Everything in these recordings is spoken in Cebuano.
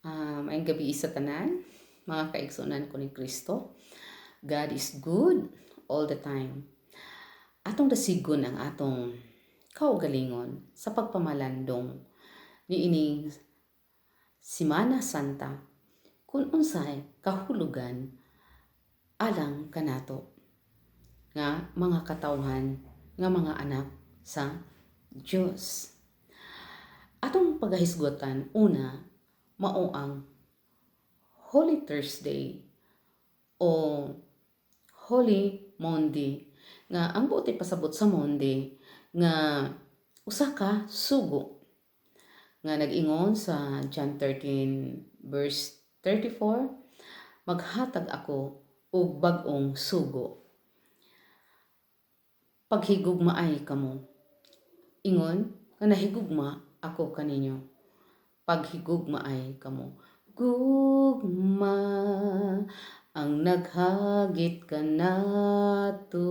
Maayong gabii sa tanan, mga kaigsuonan ko ni Kristo. God is good all the time. Atong dasigon ang atong kaugalingon sa pagpamalandong niining Simana Santa kung unsay kahulugan alang kanato nga mga katawhan, nga mga anak sa Dios. Atong pagahisgutan una mao ang Holy Thursday o Holy Monday, nga ang buot ipasabot sa Monday nga usa ka sugo nga nag-ingon sa John 13 verse 34, "Maghatag ako og bag-ong sugo: paghigugmaay kamo ingon nga nahigugma ako kaninyo. Paghigugmaay kamo." Gugma ang naghagit kanato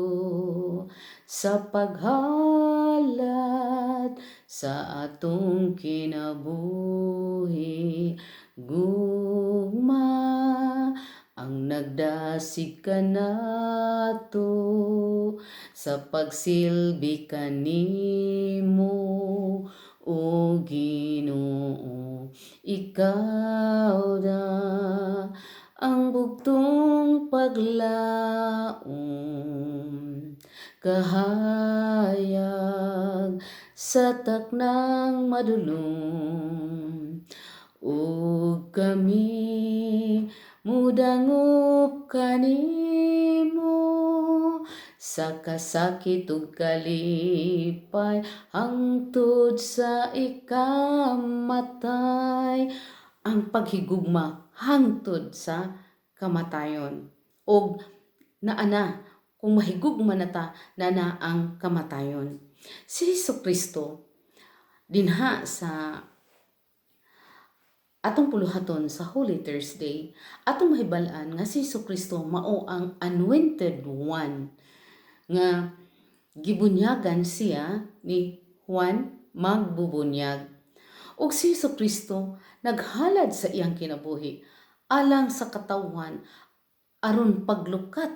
sa paghalad sa atong kinabuhi. Gugma ang nagdasig kanato sa pagsilbi kanimo, o Ginoo. Ikaw ra ang bugtong paglaom, kahayag sa taknang madulom, ug kami mudangop kanimo sa kasakit ug kalipay hangtod sa ikamatay. Ang paghigugma hangtod sa kamatayon. Og naana, kung mahigugma na ta, nana ang kamatayon. Si Hesus Kristo dinha sa atong puluhaton sa Holy Thursday, atong mahibal-an nga si Hesus Kristo mao ang Anointed One nga gibunyagan siya ni Juan Magbubunyag. Ug si Hesus Kristo naghalad sa iyang kinabuhi alang sa katawhan aron paglukat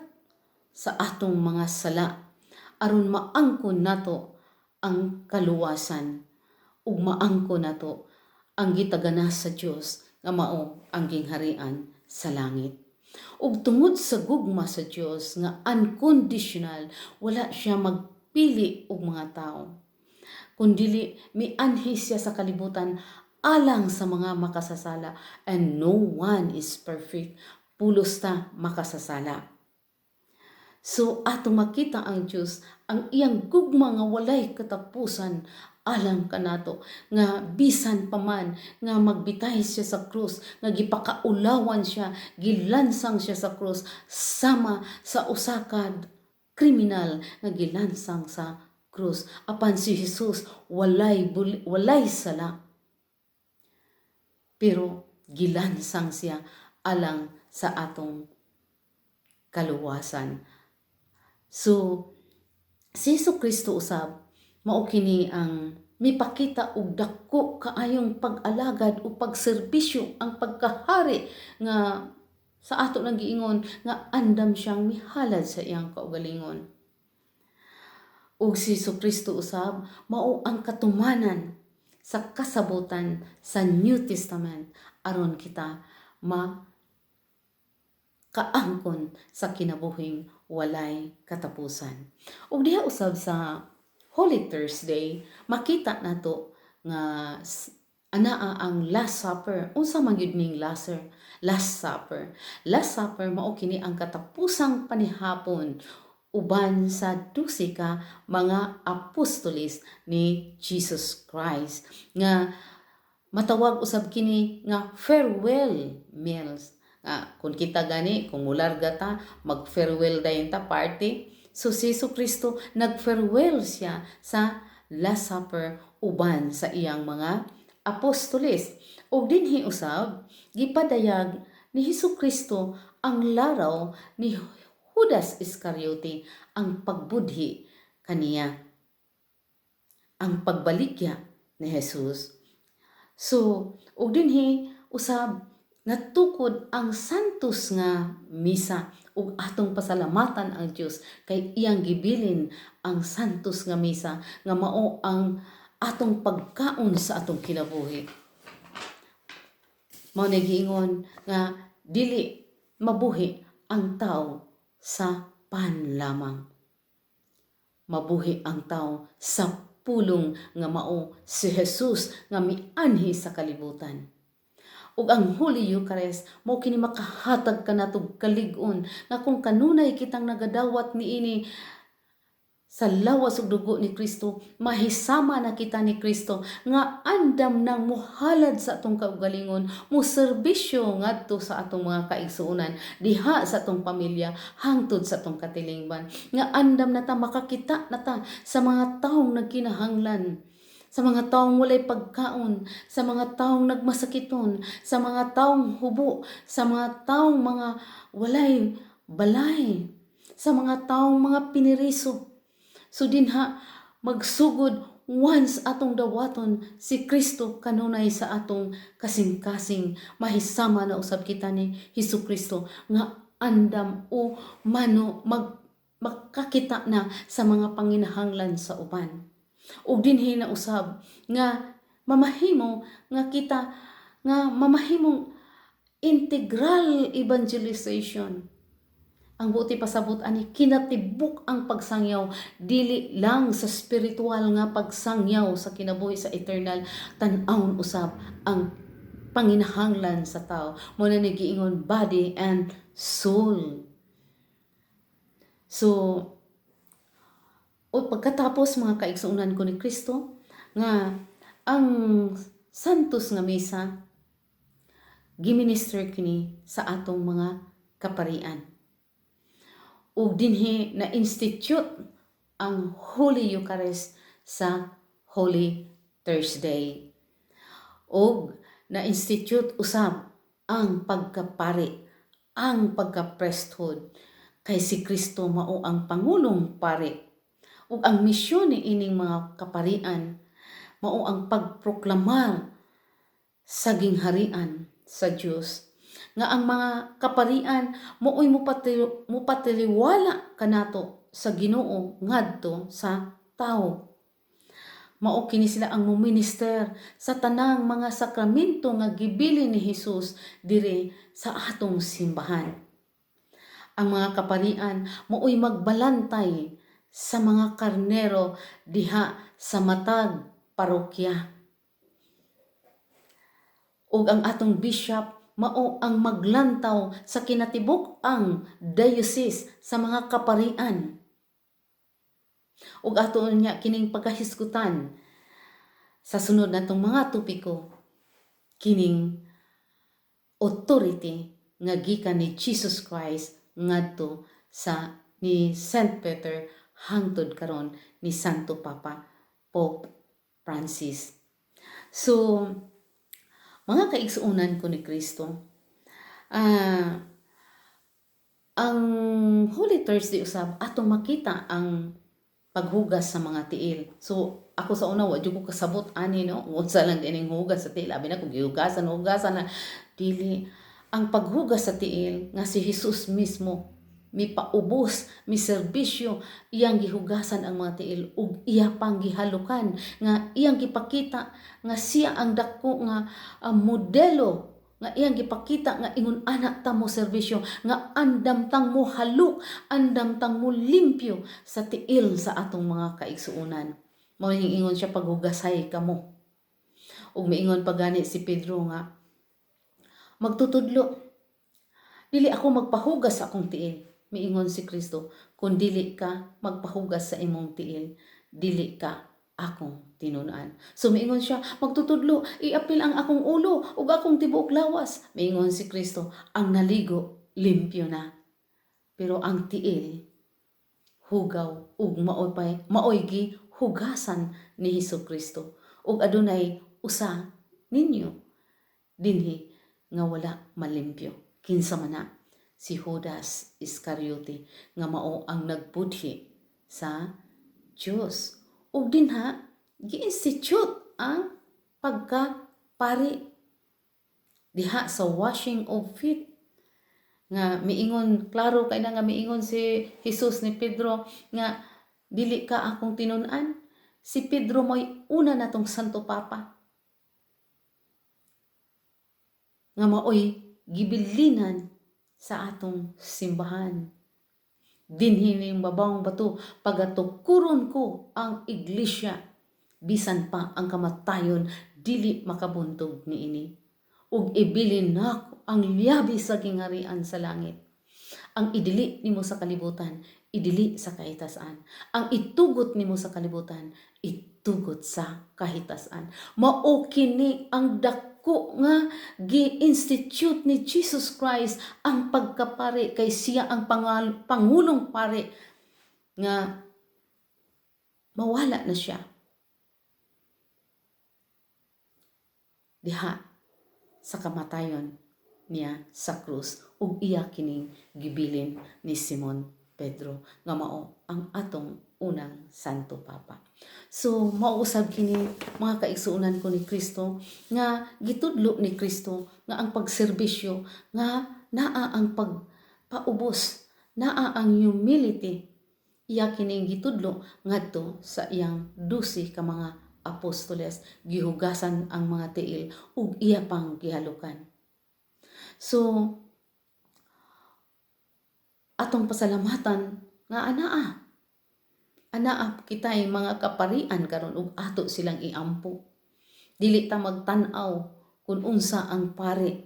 sa atong mga sala, aron maangkon nato ang kaluwasan ug maangkon nato ang gitagana sa Dios nga mao ang gingharian sa langit. Ug tungod sa gugma sa Dios nga unconditional, wala siya magpili og mga tao, kundili mianhi siya sa kalibutan alang sa mga makasasala, and no one is perfect, pulos ta makasasala. So atong makita ang Dios, ang iyang gugma nga walay katapusan alang kanato, nga bisan pa man nga magbitay siya sa krus, nga gipakaulawan siya, gilansang siya sa krus sama sa usa ka kriminal nga gilansang sa krus, apan si Jesus walay sala, pero gilansang siya alang sa atong kaluwasan. So si Hesus Kristo usab mao kini ang mipakita og dako kaayong pag-alagad o pagserbisyo, ang pagkahari nga sa ato nang giingon nga andam siyang mihalad sa iyang kaugalingon. Ug si Hesus Kristo usab mao ang katumanan sa kasabutan sa New Testament aron kita ma kaangkon sa kinabuhing walay katapusan. Ug diha usab sa Holy Thursday, makita nato nga anaa ang Last Supper. Unsa man gyud ning Last Supper? Last Supper mao kini ang katapusang panihapon uban sa 12 ka mga apostoles ni Jesus Christ, nga matawag usab kini nga farewell meals. Nga kung kita gani, kung mularga ta, mag-farewell dayon ta party. So si Hesus Kristo nag-farewell siya sa Last Supper uban sa iyang mga apostoles. Ug dinhi usab gipadayag ni Hesus Kristo ang laraw ni Judas Iscariote, ang pagbudhi kaniya, ang pagbaligya ni Jesus. So, ug dinhi usab natukod ang Santos nga Misa ug atong pasalamatan ang Dios kay iyang gibilin ang Santos nga Misa nga mao ang atong pagkaon sa atong kinabuhi. Mao na giingon nga dili mabuhi ang tao sa pan lamang. Mabuhi ang tao sa pulong nga mao si Jesus nga mianhi sa kalibutan. Ug ang Holy Eucharist mao kini makahatag kanatog kalig-on nga kung kanunay kitang nagadawat niini sa lawas ug dugo ni Kristo, mahisama na kita ni Kristo nga andam nang muhalad sa atong kaugalingon, mo serbisyo ngadto sa atong mga kaigsuonan diha sa atong pamilya hangtod sa atong katilingban, nga andam na ta makakita na ta sa mga taong nagkinahanglan, sa mga taong walay pagkaon, sa mga taong nagmasakiton, sa mga taong hubo, sa mga taong mga walay balay, sa mga taong mga piniriso. So dinha magsugod once atong dawaton si Kristo kanunay sa atong kasing-kasing, mahisama na usab kita ni Hesus Kristo nga andam o mano makakita na sa mga panginahanglan sa uban. Ug dinhi na usab nga mamahimo nga kita nga mamahimong integral evangelization. Ang buot ipasabot ani, kinatibuk ang pagsangyaw, dili lang sa spiritual nga pagsangyaw sa kinabuhi sa eternal, tan-awon usab ang panginahanglan sa tao. Mao na giingon body and soul. So o pagkatapos, mga kaigsuonan ko ni Kristo, nga ang Santos nga Misa giminister kini sa atong mga kaparian. Ug dinhi na institute ang Holy Eucharist sa Holy Thursday. Ug na institute usab ang pagkapari, ang pagka-priesthood, kay si Kristo mao ang pangulong pari. Ug ang misyon ni ining mga kaparian mao ang pagproklamar sa gingharian sa Dios, nga ang mga kaparian mao'y mopatiliwala kanato sa Ginoo ngadto sa tawo. Mao kini sila ang mominister sa tanang mga sakramento nga gibilin ni Hesus diri sa atong simbahan. Ang mga kaparian mao'y magbalantay sa mga karnero diha sa matag parokya. Ug ang atong bishop mao ang maglantaw sa kinatibuk-ang diocese sa mga kaparian. Ug ato niya kining pagkahisgutan sa sunod natong mga topiko, kining authority nga gikan ni Jesus Christ ngadto sa ni Saint Peter hangtod karon ni Santo Papa Pope Francis. So, mga kaigsuonan ko ni Kristo, ang Holy Thursday usab atong makita ang paghugas sa mga tiil. So, ako sa una, wa jud ko kasabot ani, no. Unsa lang ining hugas sa tiil? Abi nako gihugasan, hugasan na. Dili, ang paghugas sa tiil nga si Jesus mismo mipaubos, miserbisyo, iyang gihugasan ang mga tiil ug iya pang gihalukan nga iyang gipakita nga siya ang dako nga modelo nga iyang gipakita nga ingon ana ta mo serbisyo, nga andam tang mo haluk, andam tang mo limpyo sa tiil sa atong mga kaigsuonan. Mao ning ingon siya, "Paghugasay kamo." Ug miingon pa gani si Pedro nga, "Magtutudlo, dili ako magpahugas sa akong tiil." Miingon si Kristo, "Kung dili ka magpahugas sa imong tiil, dili ka akong tinunan." So miingon siya, "Magtutudlo, iapil ang akong ulo ug akong tibuok lawas." Miingon si Kristo, "Ang naligo, limpyo na. Pero ang tiil, hugaw ug maoy pay maoy gi hugasan ni Hesus Kristo." Ug adunay usa ninyo dinhi nga wala malimpyo. Kinsa man na? Si Judas Iscariote nga mao ang nagbudhi sa Dios. Ug dinha gi-institute ang pagkapari. Diha sa washing of feet nga miingon, klaro kay na nga miingon si Jesus ni Pedro nga dili ka akong tinun-an. Si Pedro mo'y una natong Santo Papa nga maoy gibilinan sa atong simbahan. Dinhi ning mabawong bato pagatukuron ko ang iglesia, bisan pa ang kamatayon dili makabuntog niini. Ug ibilin nako ang liyabi sa gingarian sa langit. Ang idili nimo sa kalibutan, idili sa kahitasan. Ang itugot nimo sa kalibutan, itugot sa kahitasan. Mao kini ang dako nga gi-institute ni Jesus Christ, ang pagkapari, kay siya ang pangulong pari nga mawala na siya diha sa kamatayon niya sa krus, ug iya kining gibilin ni Simon Pedro nga mao ang atong unang Santo Papa. So mao usab kini, mga kaigsuonan ko ni Kristo, nga gitudlo ni Kristo nga ang pagserbisyo nga naa ang pagpaubos, naa ang humility. Iya kining gitudlo ngadto sa iyang 12 ka mga apostoles, gihugasan ang mga tiil ug iya pang gihalukan. So atong pasalamatan nga anaa kitay mga kaparian karon ug ato silang iampo. Dili ta magtan-aw kung unsa ang pari,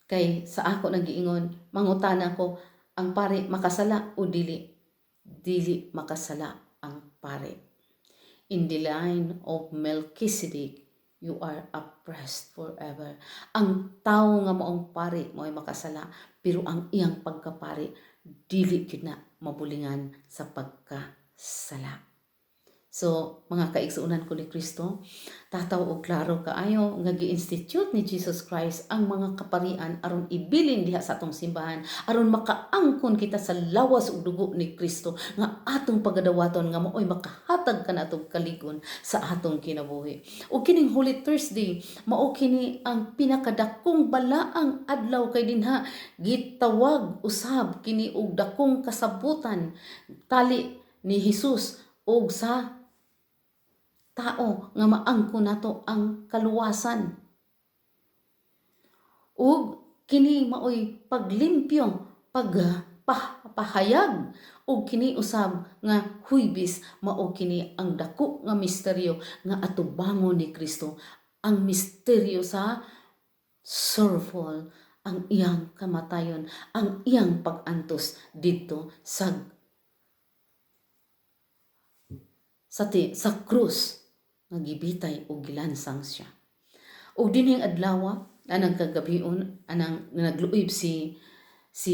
kay sa ako nang giingon, mangutana ko, ang pari makasala o dili? Dili makasala ang pari. In the line of Melchizedek, you are a priest forever. Ang tao nga maong pari mo'y makasala, pero ang iyang pagkapari dili gyud na mabulingan sa pagkasala. So, mga kaigsuonan ko ni Kristo, tataw og klaro kaayo nga gi-institute ni Jesus Christ ang mga kaparian aron ibilin diha sa atong simbahan, aron makaangkon kita sa lawas ug dugo ni Kristo nga atong pagadawaton, nga maoy makahatag kanatong kaligon sa atong kinabuhi. Ug kining Holy Thursday, mao kini ang pinakadakong balaang adlaw, kay dinha gitawag usab kini og dakong kasabutan tali ni Jesus ug sa tao nga maangkon nato ang kaluwasan. Ug kini maoy paglimpyo, pagpahayag, ug kini usab nga Huybis mao kini ang dako nga misteryo nga atubangon ni Kristo, ang misteryo sa sorrowful, ang iyang kamatayon, ang iyang pag-antos didto sa krus nga gibitay og gilansang siya. Og dinhing adlaw anang kagabion anang nagluib si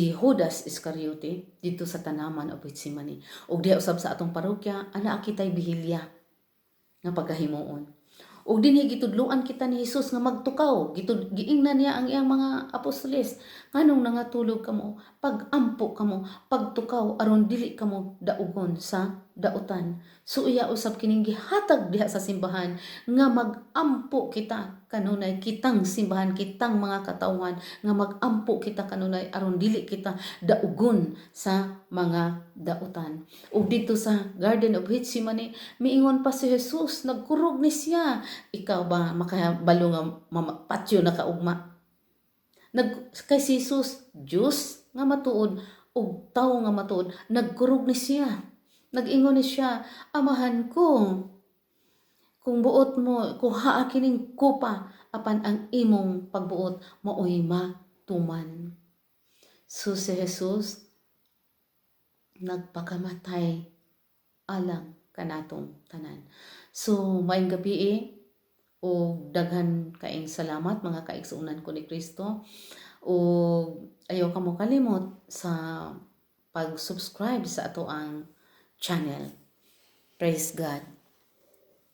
Judas Iscariote dito sa tanaman of Gethsemane. Og diha usab sa atong parokya ana kitay bihilya nga pagkahimuon. Og dinhi gitudloan kita ni Jesus nga magtukaw. Giingnan niya ang iyang mga apostoles, nganong nangatulog kamo? Pag-ampo kamo, pagtukaw aron dili kamo daugon sa dautan. So iya usab kining gihatag diha sa simbahan nga mag-ampo kita kanunay, kitang simbahan, kitang mga katawhan, nga mag-ampo kita kanunay aron dili kita daugon sa mga dautan. Ug dito sa Garden of Gethsemane, miingon pa si Jesus, nagkurog ni siya. Ikaw ba makabalo nga patyo na kaugma? Kay si Jesus, Diyos nga matuod ug tawo nga matuod, nagkurog ni siya. Nag-ingon ni siya, "Amahan ko, kung buot mo, kuhaa kining kupa, apan ang imong pagbuot maoy matuman." So si Jesus nagpakamatay alang kanatong tanan. So maayong gabii ug daghan kaayong salamat, mga kaigsuonan ko ni Kristo. Ug ayaw kamo kalimot sa pag-subscribe sa ato ang channel. Praise God.